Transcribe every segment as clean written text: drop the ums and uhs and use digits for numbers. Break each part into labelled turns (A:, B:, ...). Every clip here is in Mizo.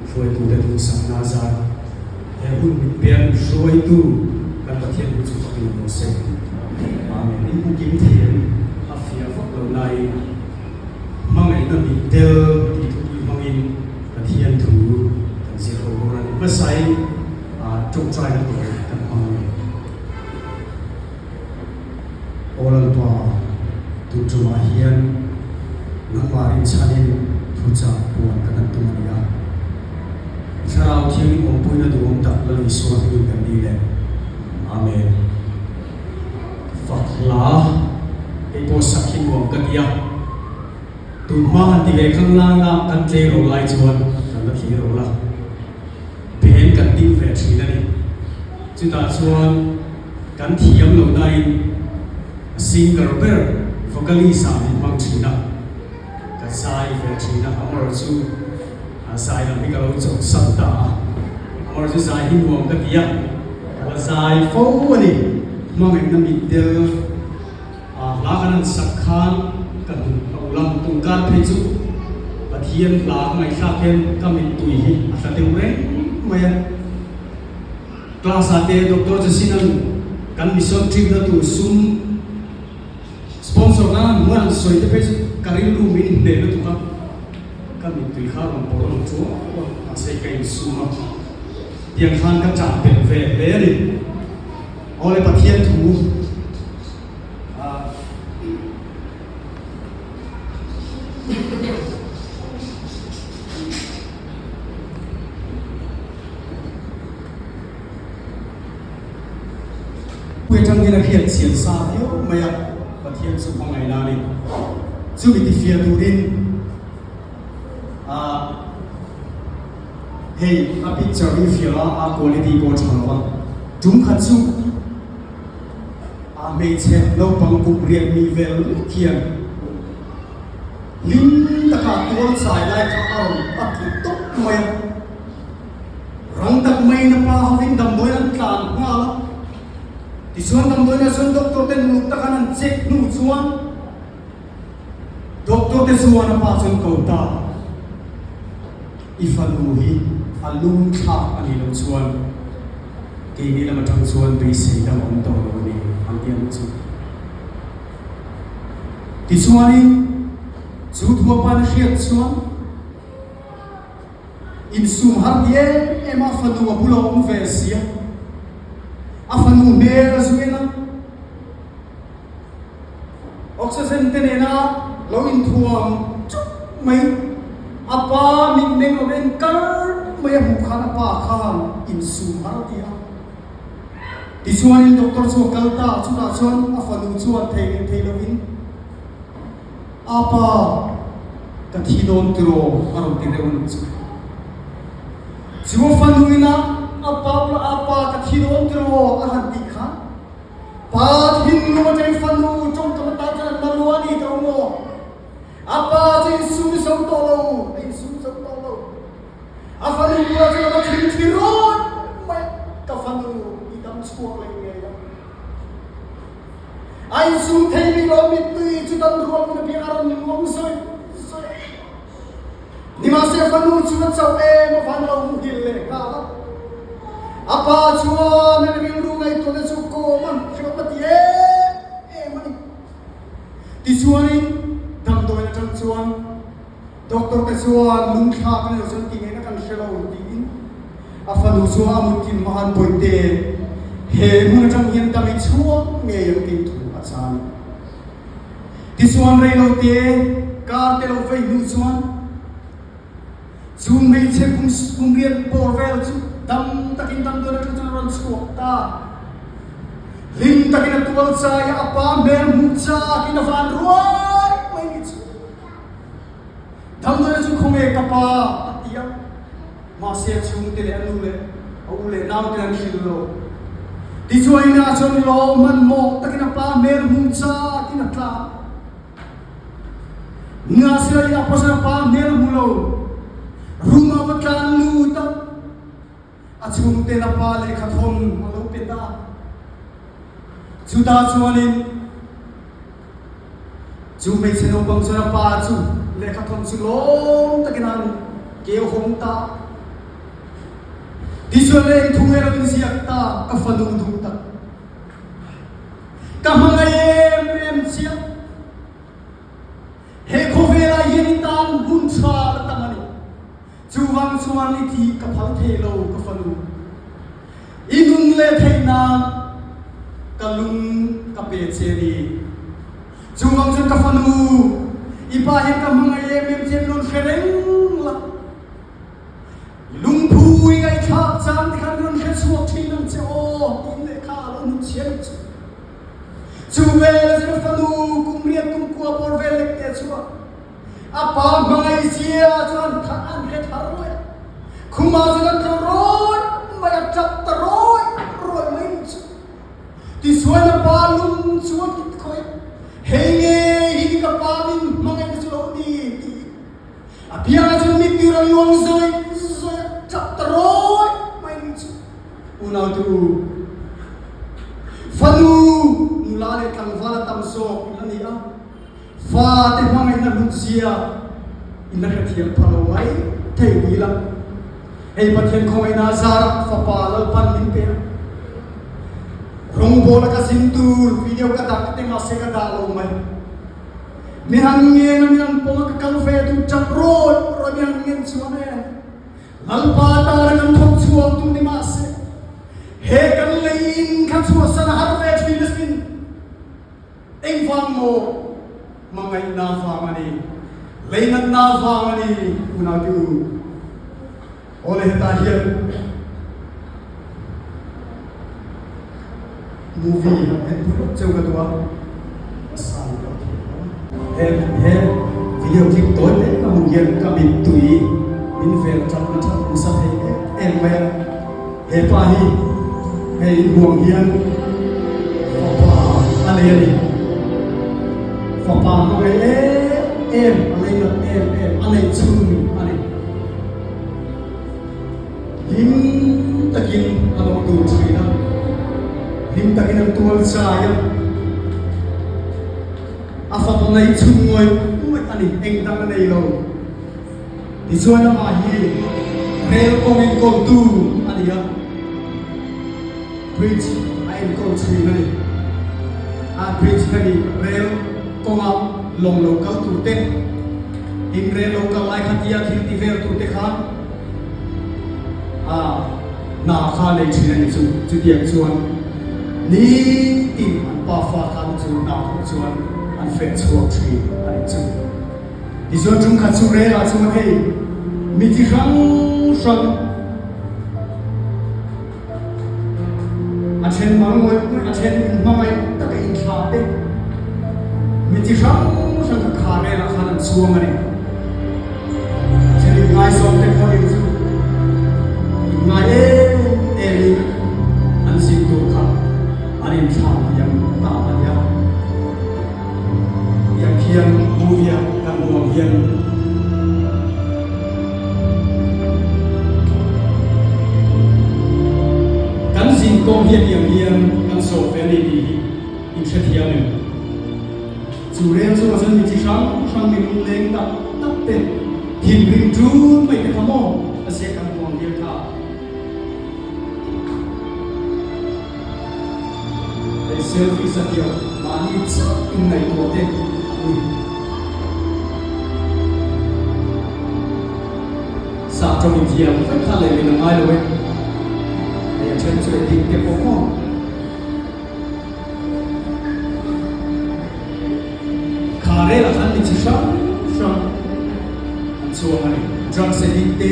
A: Hruaitute duhsakna a zar. He hun min pek hruaitu kan Pathian hu chu fakin awm rawh se. Amen. In hmu kim thei em? A fiah vak lo laiin hmangaihna mitdel tih thupui hmangin Pathian thu kan zir ho dawn a ni. Hmasain tawngtaina tawi kan hmang a ni. Aw Lalpa, tun tumah hian nangmah rinchhanin thuchah puan kan han tum a ni a. I Thlarau Thianghlim awmpuina duhawm tak Lal Isua hmingin kan ni le. Amen. Fak hla, hei pawh sak hi nuam ka ti a. Tun hma han ti ve khang langa kan tleirawl lai chuan kan la tleirawl a. Band kan ding ve thin a ni. Chutah chuan kan thiam lo nain singer ber vocalist ah min hmang thin a, ka zai ve thin a, amarawh chu zai lam hi ka lo chawlhsan ta a, amarawh chu zai hi nuam ka ti a, ka la zai fo a ni. Hmangaihna mitdel hla kan han sak khan ka hmuh a ul a, tungkar phei chu Pathian hla ka ngaihthlak hian ka mittui hi a tla deuh reng mai a. Class ah te Doctor Jasinan kan mission trip na tur sum sponsor na hmuh an sawi te phei chu ka rilru min hneh lutuk a, ka mittui kha rawn pawr ang chuau a, mahse ka insum a, tiang khan ka chah belh ve hle a ni. Awle Pathian thu ah. Pui atangin a hriat chian sa viau mai a, Pathian chu hmangaihna a ni. Chumi tifiah turin ah hei a picture hi fiah a, a quality pawh a tha lo va. Tum khat chu a hmeichhe naupang kum riat mi vel lek hian Hlim taka tual chai lai kha a rawn a tlu tawp mai a. Rang tak maiin a pa hovin damdawiin an tlan nghal a. Tichuan damdawiinah chuan doctor te uluk takan an check hnu chuan doctor te chuan a pa chuan ko ta, I fanu hi a lung thlak a nih loh chuan keini lam atang chuan beisei dang a awm tawh lo a ni an ti a nih chu. Tichuanin, chu thuapan a hriat chuan insum har ti em em a fanu a bula awm ve si a, a fanu hmel a zu en a, oxygen te nena lo inthuam chup mai, a pa mitmeng lo en kar mai a hmuh khan a pa khan insum har ti a. Tichuanin doctor chu a kal ta, chutah chuan a fanu chuan thei leh thei lovin, Apa, ka thi dawn tiraw? a rawn ti reuh a nih chu. Chu a fanu ina a pa bula Apa, ka thi dawn tiraw? a han tih khan, Pa thinlung atangin fanu tawngkam atan chuan an na lua a ni tawh maw? Apa chu insum zo tawh lo, a insum zo tawh lo. A fanu bulah chuan a va thil thi rawt mai a, ka fanu i dam chhuak leh ngei ang. A insum thei bik lo, mittui chu dan rual hun apiang a rawn luang zawih zawih a. Nimahse fanu chu a chauh em avang lo muhil leh nghal a. A pa chuan an rilru ngaihtuahna chu kawm a hreawm a ti em em a ni. Tichuanin damdawiin atang chuan Doctor te chuan lungthlak a ni lo chuan ti ngei na kan hre lo tiin a fanu chu a mutthim hma khan Bawihte he hmun atang hian dam i chhuak ngei ang tiin thu a chan. Tichuan rei lo te kar te lo vei hnu chuan chu hmeichhe kum kum riat bawr vel chu dam takin damdawi atang chuan a rawn chhuak ta. Hlim takin a tual chai a, a pa hmel hmuh chakin a van ruai mai ni chu. Damdawi chu khawnge ka pa a ti a, mahse a chhungte leh a nu leh a u leh naute an hrilh lo. Tichuan inah chuan lawm hmanhmawh takin a pa hmel hmuh chakin a tla a. Nimahsela inah pawh chuan a pa hmel a hmu lo, room ah va tlan lut a, a chhungten a pa lehkha thawn a lo pe ta. Chutah chuanin chu hmeichhe naupang chuan a pa chu lehkha thawn chu lawm takin a han. Ke a hawng ta. Tichuan le eng thu nge lo inziak ta ka fanu duh tak. Ka hmangaih em em chiah. He khawvelah hian i tan hun tha la tam a ni. Chuvang chuan i thih ka phal thei lo ka fanu. I nun leh theih nan ka lung ka pe che a ni. Chuvang chuan ka fanu, i pa hian ka hmangaih em em che min rawn hre reng la. I lungphu i ngaihthlak cang ti khan rawn hre chhuak ṭhin ang che aw tiin lehkha a lo hmuh chhiar ang chu. Chu vel a zir fanu kum riat kum kua bawr vel lek te chuan a pa hmangaih zia chuan an hre thar ruai a. Khumah chuan an tlo rawi mai a, ṭap ta rawi rawi mai ang chu. Tichuan a pa lung chu a kit khawih a, Hei ngei hi ka pa min hmangaihna chu lo ni tiin. A biangah chuan mittir a luang zawih zawih a, ṭap ta rawi mai nih chu. Unaute u, fanu nula leh tlangval a tam zawk in a ni a, fate hmangaihna hlutzia in a hrethiam pha lo mai thei ni la. Hei Pathian khawngaihna a zarah fapa Lalpan min pe a, rawngbawla ka zin tur video ka dah te mahse ka dah lo mai. Mi han ngen a mi han pawm a ka kal ve duh ṭap rawi rawi mi han ngen chuan e Lalpa tana kan thawk chhuak tu ni mahse he kan lei in kha chhuahsan a har ve ṭhin asin. Engvang maw? Hmangaihna vang a ni. Leinatna vang a ni unaute u. Awle hetah hian movie han en pui lawk cheu ka duh a, a sound pawh a thei lo a. He he video clip tawi te ka hmuh hian ka mittui min vel ṭap na ṭap nasa thei em em mai a. He pa hi hei inhuam hian fapa a nei a ni. Fapa hmangaih em em, a leinat em em, a neih chhun a ni. Hlim takin an awm tur thin a, hlim takin an tual chai a, a fapa ngaih chhun ngawih ngawih a ni, eng dang a nei lo. Tichuan amah hi rel kawng enkawltu a ni a, bridge a enkawl thin a ni. A bridge hemi rel kawnga lawng lo kal tur te, In rel lo kal lai kha tia thil ti vel tur te kha a hna kha nei thin a ni chu. Chutiang chuan nitin an pafa khan chu hna thawh chuan an feh chhuak thin a ni chu. Tichuan ṭumkhat chu relah chuan hei mi chi hrang hrang A then mang ngawih ngawih, a then inhmangaih taka inthlah te, mi chi hrang hrang kha kha velah khan an chhuang a ni. A then inngaizawng te pawh in chu inngai em em in an zin tur kha an inthlah thiam ta a nia. Tiang khian movie-a kan hmuh ang hian kan zin kawng hi atiang hian kan zawh ve a ni tih hi in hrethiam em? Chu rel chungah chuan mi chi hrang hrang mi lungleng tak tak te thinrim ṭun mai te kha maw a ziak kan hmuh ang hian kha. Hei selfie satliah mahni chauh inngaihtuah te an ni. Sap tawng inthiam vek kha leh min a ngai lo e. Hei a then chu edit te pawh maw. Kha relah khan mi chi hrang hrang an chuang a ni. Drugs edit te.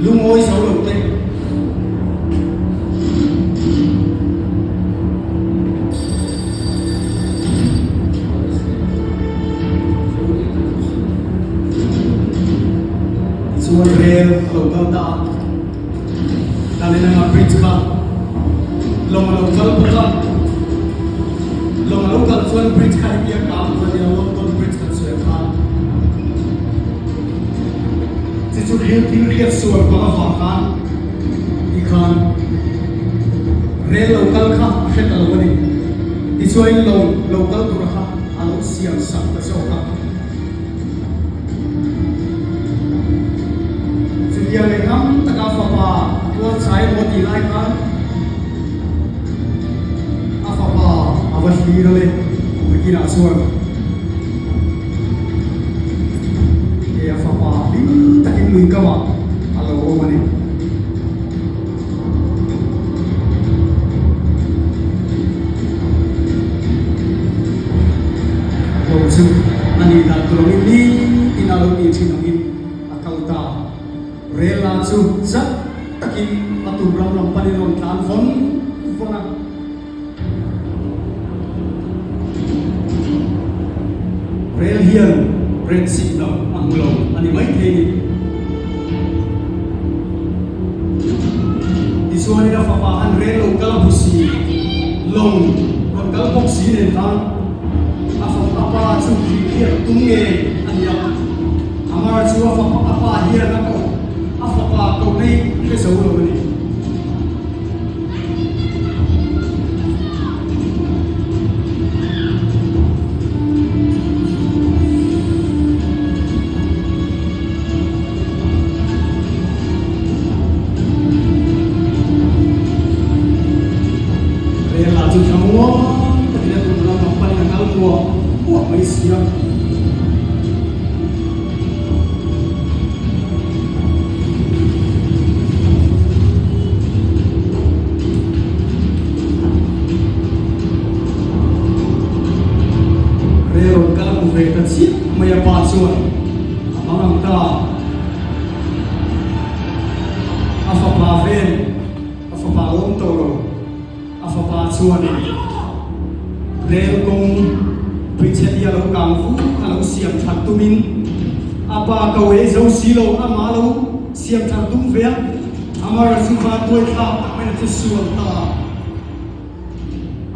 A: Lungawi zo lo te. Tichuan rel a lo kal ta a, Kalinanga bridge kha lawng a lo kal bawk a, lawng a lo kal chuan bridge kha hetia kang tur a nia, London bridge kan sawi ang khan. Chi chu thil thil hriat sual bang avang khan ti khan rel lo kal kha a hre ta lo a ni. Tichuan lo lo kal tura kha a lo siam sak ta zawk a. ram taka fapa a tual chai emaw tih lai khan a fapa a va thlir a le nakinah chuan he a fapa hlim takin lui kamah a lo awm a ni. Lo chu a nih dan tur angin nitin a lo tih thin angin a kal ta. Rel lah chu zat takin a tum ram lam panin rawn tlan vawn vawn a. Rel hian red signal a hmu lo a ni maithei ni. Tichuanin a fapa han rel lo kal a hmu si, lawng rawn kal bawk si nen khan a fapa pa chu hrilhfiah tum nge a ni a. Amar chu a fapa a pa hian a koh a fapa koh nei hre zo lo a ni. Rel lah chu thlamuang takin a tum ram ang panin a kal muah muah mai si a. Rel rawn kal hmu ve ta chiah mai a pa chuan a hmang ang ta. A fapa vel, a fapa a awm tawh lo. A fapa chuanin rel kawng bridge hi a lo kang vur a lo siam that tumin a pa ko ei zo si lo amah lo siam that tum ve a, Amar chu van tuai thlak tak maiin a thi sual ta.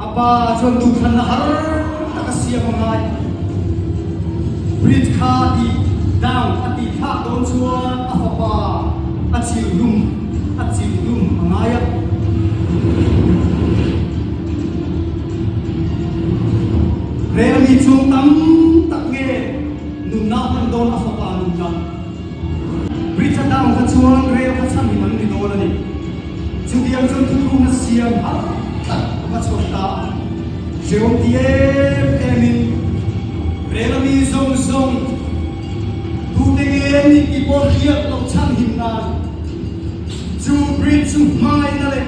A: A pa chuan duhthlanna har tak a siam a ngai. Bridge kha a tih down a tih thlak dawn chuan a fapa a chilhlum a chilhlum a ngai a. Rel mi chung tam tak nge nunna a hman dawn a fapa nunna. Bridge a down kha chuan rel kha chhan him an ni dawn a ni. Chutiang chuan thuthlungna siam har tak a va chhuak ta a. Hrehawm ti em emin rel a mi zawng zawng tute nge nih tih pawh hriat loh chhan him nan chu bridge chu hmangaihna leh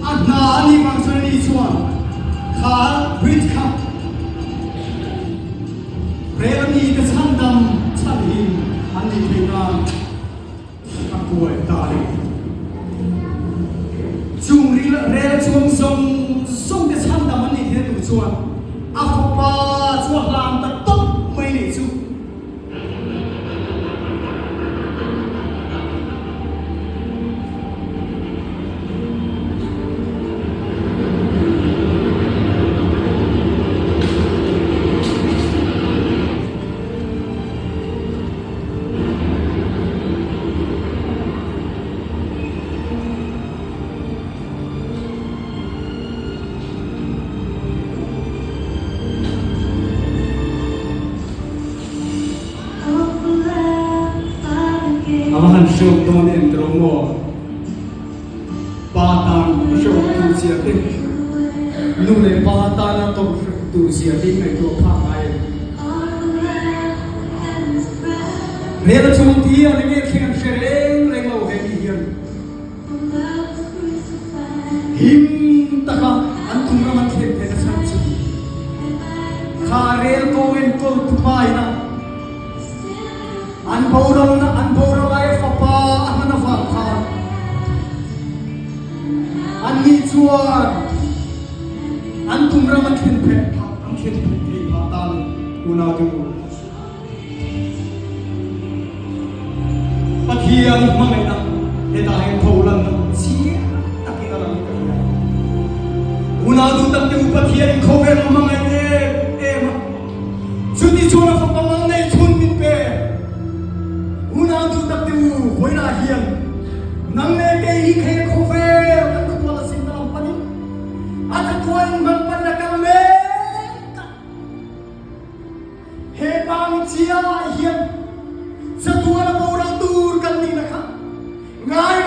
A: a hna a nih vang chuan ani chuan kha bridge kha rel a mi te chhandam chhan him an nih theih nan A kuai ta a ni. Chung rel chuang zawng zawng te chhandam an nih theih tur chuan a fapa chu a hlan ta tawp mai nih chu. A va han hriat dawn em tawh maw? Pa tan a hriat tur zia te, nu leh pa tana tawrh tur zia te ngaihtuah phak ngai em? Rel a chhung ti a ni nge thleng an hre reng reng lo he ni hian him taka an tum ram an thlen theihna chhan chu kha rel kawng enkawl tupa ina an boralna an boral laia fapa a hman avang khan anni chuan an tum ram an thlen theih phah an thlen theih phah tan unau te u. Pathian hmangaihna hetah hian tho lanna chiang takin a lang in ka hria. Unau duh tak te u Pathianin khawvel a hmangaih em em a, chuti chuan a fapa mal nei chhun min pe. Unau duh tak te u vawiinah hian nang leh kei hi khe khawvel kan khual a sinna lam panin a chatuanin hman panin a kal mek a. He pangchia ah hian chatuan a boral tur kan nihna kha ngai.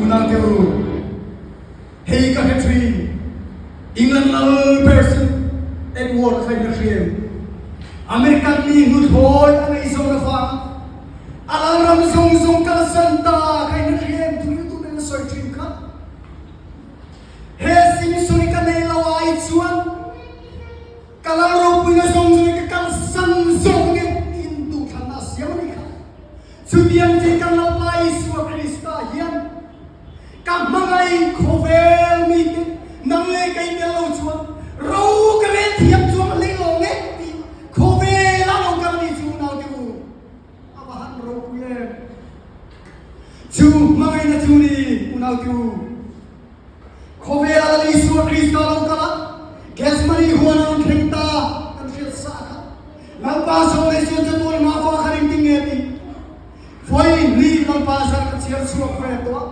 A: Unaute u, hei ka hre thin, England lal ber sin Edward kha in ka hria em? American mi hnuthlawi a ngaihzawn avanga a lalram zawng zawng kalsan ta kha in ka hria em? Thuriltu ten a sawi thin kha. He Simpson i ka nei lo ai chuan ka lal ropuina zawng zawng i ka kalsan zawk nge tiin duhthlanna a siam a nih kha. Chutiang chi kan Lalpa Isua Krista hian ka hmangaih khawvel mite nang leh kei tel lo chuan ro ka rel thiam chuang a hlei lo nge tih khawvela lo kal a nih chu naute u a va han ropui em. Chu hmangaihna chu ni unaute u. Khawvela Lal Isua Krista lo kal a, Gethsemane huan a rawn thleng ta kan hriat sa kha. Lalpa zawng leh chuan chatuan hma fa kha ring ting nge tih vawi hnih Lalpa zar ka chhiar chhuak ve tawh a.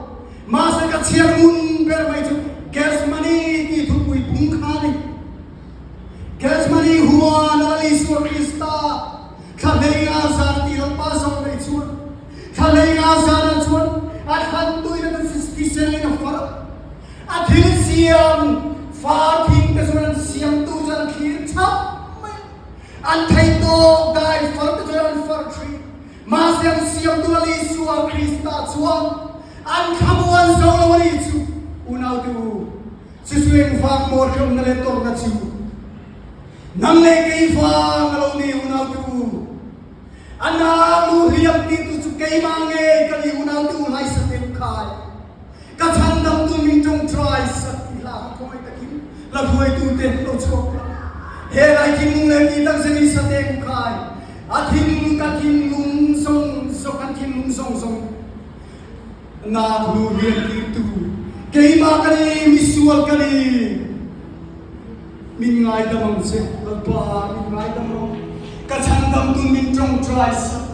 A: Mahse ka chhiar ngun ber mai chu Gethsemane tih thupui bung kha a ni. Gethsemane huan a Lal Isua Krista thla hlei nga zar tih Lalpa zawng leh chuan Thla hlei nga zanah chuan a thlan tuin a thisen in a far a, a thil siam far thing te chuan an siamtu chuan an thlir chhap mai a, an theih tawk dai far te chuan an far thin. Mahse an siamtu Lal Isua Krista chuan an thlamuan zo lo a ni chu unaute u, chu chu engvang maw hremna leh tawrhna chu nang leh kei vang a lo ni unaute u. A na lu hliam tirtu chu keimah ngei ka ni unaute u hlaisa te u khai. Ka chhandamtu min tawngtai sak tih hla kha khawngaih takin la hruaitu te lo chhuak la. He lai thinlung leh mi tak zemi sa te u khai. A thinlung ka thinlung zawng zawng an thinlung zawng zawng nak lu hliam tirtu keimah ka ni misual ka ni. Min ngaidam ang che, Lalpa, min ngaidam rawh. Ka chhandamtu min tawngtai sak.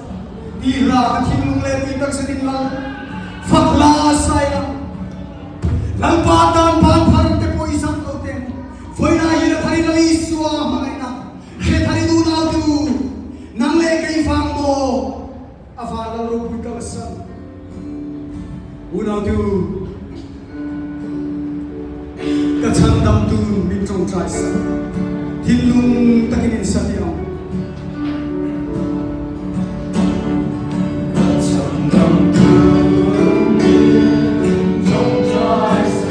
A: Ti hla ka thinlung leh tui takzet in Lal fak hla sai la. Lalpa tan ban thar te pawh i zak lo teh maw? Vawiin ah hian a thar in Lal Isua hmangaihna hre thar in unau te u, nang leh kei vang maw a van Lal ropui kalsan. Unaute u, ka chhandamtu min tawngtai sak, thinlung takin in sa teh ang.
B: Ka chhandamtu min tawngtai sak.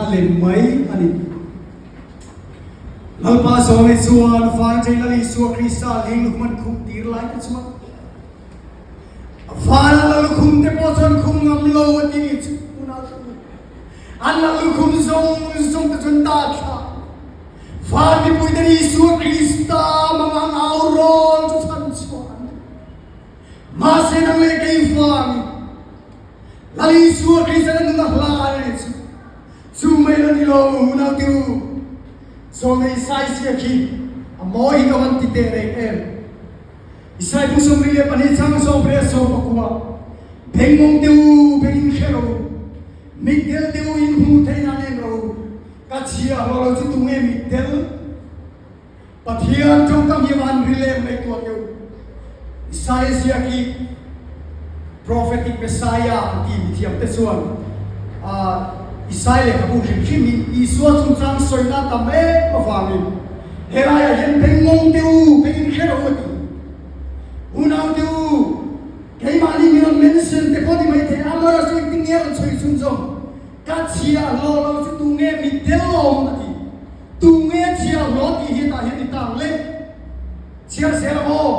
A: a lem mai a ni. Lalpa Zawlnei chuan Vanṭei Lal Isua Krista ling lukhum an khum tir lai te chuan Vana lal lukhum te pawh chuan khum ngam lo a ti ni chu unau te u. An lal lukhum zawng zawng te chuan ta thla Van mipui ten Isua Krista mangang au rawl chu chhan chhuah an ni. Mahse nang leh kei vangin Lal Isua Krista na nun a hla a ni chu. Chu mai la ni lo unau te u, Zawlnei Isaia khi a mawi hi ka van ti teh reng em. Isai bu 72 chang 19 Bengmawng te u, beng in hre ro u, mitdel te u in hmuh theih nan en ro u, ka chhia hlawh lo chu tunge mitdel? Pathian tawngkam hi van ril em ngaihtuah teh u. Isaiah ziak hi Prophetic Messiah an ti mithiam te chuan Isaiah lehkhabu hrim hrim hi Isua chungchang sawina tam em avangin helaiah hian bengngawng teh u, beng in hre rawh u a ti. Unau teh u, keimahni mi rawn mention te pawh ni maithei, amah erawh chu engtin nge a rawn chhui chhunzawm? Ka chhiahhlawh lo chu tunge mitdel awm a ti. Tunge chhiahhlawh tih hi tah hian ni ta ang le? Chhiar zel ang aw.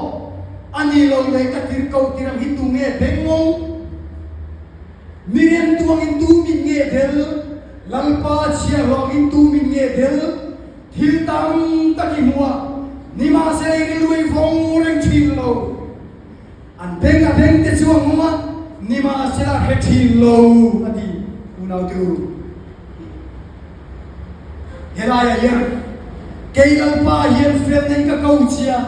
A: A ni lo leh ka tir ko tir ang hi tunge bengngawng? Mi remtu angin tu min nge del? Lalpa chhiahhlawh angin tu min nge del? Thil tam tak i hmu a, nimahsela i rilru i vawng reng thin lo. An beng a beng te chu a ngawng a, nimahsela a hre thin lo, a ti unau te u. Helaiah hian kei Lalpa hian fel nen ka ko che a,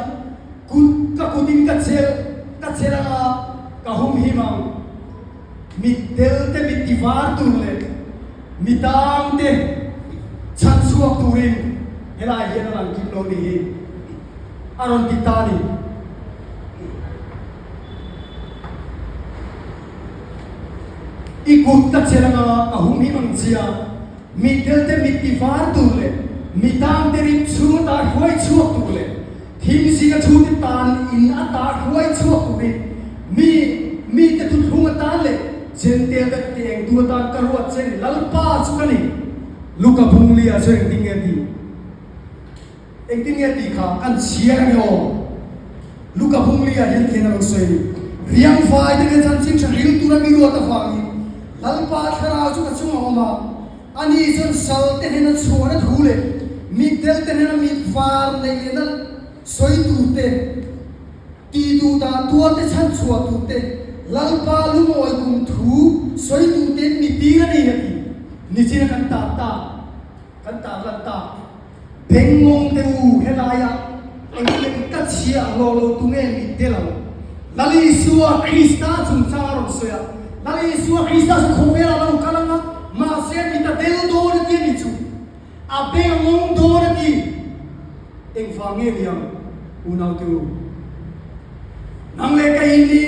A: kut ka kutin ka chelh ka chelh anga ka humhim ang. Mittel te mit tivar tur leh mitang te chhanchhuak turin helaiah hian a lang kim lo ni hi. A rawn ti ta ni. I kut ka chelh anga ka humhim ang chia, mitdel te mit ti var tur leh mitang te rip chhung ata hruai chhuak tur leh thim zinga thu te tan in ata hruai chhuak turin mi mi te thuthlung atan leh Jentail te tengtu atan ka ruat che ni. Lalpa chu ka ni. Luka Bunglia chu engtin nge ti? Engtin nge tih kha kan chhiar ange aw. Luka Bunglia hian tihian a lo sawi a ni. Riangvai te nen chanchin tha ril tura mi ruat avangin Lalpa thlarau chu ka chungah a awm a, ani chuan sal te hnena chhuahna thu leh mitdel te hnena mit var nei leh nalh sawi tur te, ti duh dah tuar te chhan chhuah tur te, Lalpa lungawi kum thu sawi tur tein mi tir a ni a ti. Nichina kan tar ta, kan tar lan ta. Bengngawng te u, helaia engtin ka chhia ang lo lo tu nge mit te lo? Lal Isua Krista chungchang a rawn sawi a, Lal Isua Krista chu khawvelah lo kal ang a, mahse mit a del dawn a ti a ni chu, a beng a ngawng dawn a ti. Engvang nge ni ang, unau te u? Nang leh ka in ni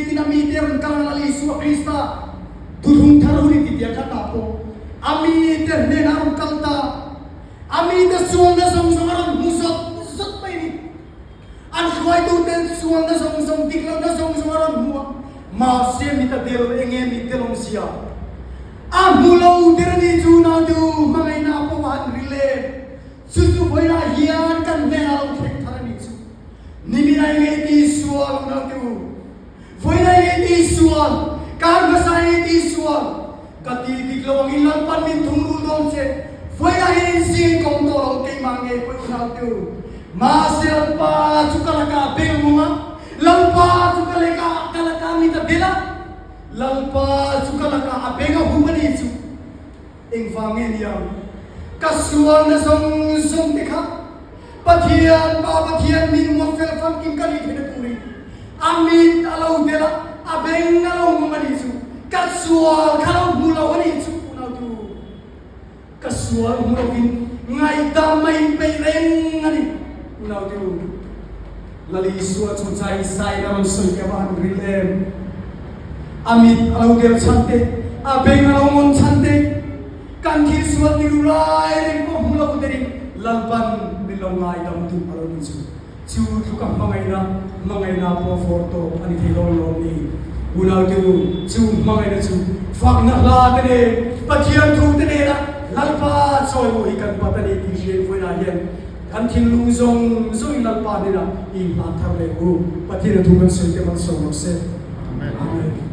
A: tin a mite rawn kal ang Lal Isua Krista thuthlung thar hun in ti tiang kha tah pawh a mite hnenah a rawn kal ta. A mite sualna zawng zawng a rawn hmu zawt zawt mai a ni. An hruaituten sualna zawng zawng, dik lohna zawng zawng a rawn hmu a, mahse mit a del eng nge mit del awm sia. A hmu lo der a ni chu nau te u, hmangaihna a pawh a han ril em. Chu chu vawilah hian kan hnenah a lo thleng thar a nih chu. Nimin ai ngei ti sual u nau te u. Vawiin ai ngei ti sual, kar hmasa ai ngei ti sual. Ka ti dik lo angin Lalpan min thungrul dawn che. Vawiin ah hian in zing kawng tawh lo keimah ngei pawh u nau te u. Mahse Lalpa chu ka lakah a beng mawng a, Lalpa chu ka leka ka lakah mit a bel a, Lalpa chu ka lakah a beng a hum a ni chu. Engvang nge ni ang? Ka sualna zawng zawng te kha Pathian, Pa Pathian min muang fel famkim ka nih theihna turin a mit a lo del a, a beng a lo ngawng a nih chu. Ka sual kha lo hmu lo a nih chu unautu. Ka sual hmu lovin ngaihdam a inpeih reng a ni unautu. Lal Isua chu chai sai a rawn sawi te a va han ril em! A mit a lo del chhan te, a beng a lo ngawn chhan te, kan thil sual ni ru lai reng pawh hmu lo terin Lalpan min lo ngaidam duh a lo ni chu. Chu tluka hmangaihna, hmangaihna pawh vawr tawp a ni thei dawn lawm ni? Unaute u, chu hmangaihna chu fakna hla te nen, Pathian thu te nena. Lalpa chawimaw hi kan pat a ni tih hriain vawiinah hian kan thinlung zawng zawngin Lalpa hnenah i inhlan thar leh u. Pathian a thu kan sawi te malsawm rawh se. Amen.